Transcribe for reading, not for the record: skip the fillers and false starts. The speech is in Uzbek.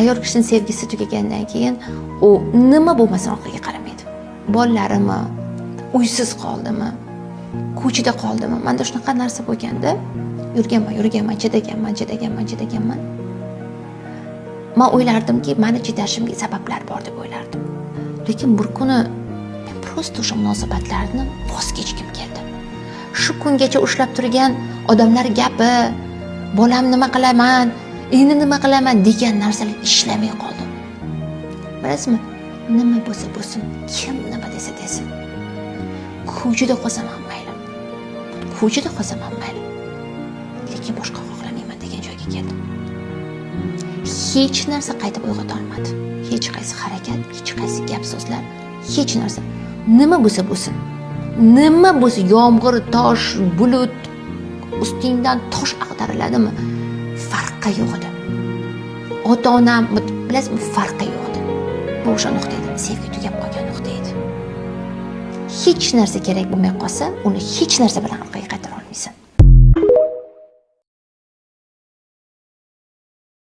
Ayol kishini sevgisi tugagandan keyin u nima bo'lmasin, orqaga qaramaydi. Bolalarimi, uysiz qoldimi, ko'chada qoldimi, manda shunaqa narsa bo'lganda, yurganman, yurganman, chidaganman, chidaganman, chidaganman. Man o'ylardimki, mani chidashimga sabablar bor deb o'ylardim. Lekin bir kuni men просто o'sha munosabatlarni voz kechgim keldi. Shu kungacha ushlab turgan odamlar gapi, bolam nima qilaman, endi nima qilaman degan narsalar ishlamay qoldi. Bilasizmi, nima bo'lsa bo'lsin, kim nima desa desin, ko'chada qolsam ham mayli, ko'chada qolsam ham mayli, lekin boshqa xohlamayman degan joyga keldim. Hech narsa qaytib uyg'ota olmadi, hech qaysi harakat, hech qaysi gap so'zlar, hech narsa. Nima bo'lsa bo'lsin, nima bo'lsa, yomg'ir, tosh, bulut, ustingdan tosh ag'dariladimi, farqi yo'q edi. Ota onam, bilasizmi, farqi yo'q edi. Bu o'sha nuqta edi, sevgi tugab qolgan nuqta edi. Hech narsa kerak bo'lmay qolsa, uni hech narsa bilan orqaga qaytara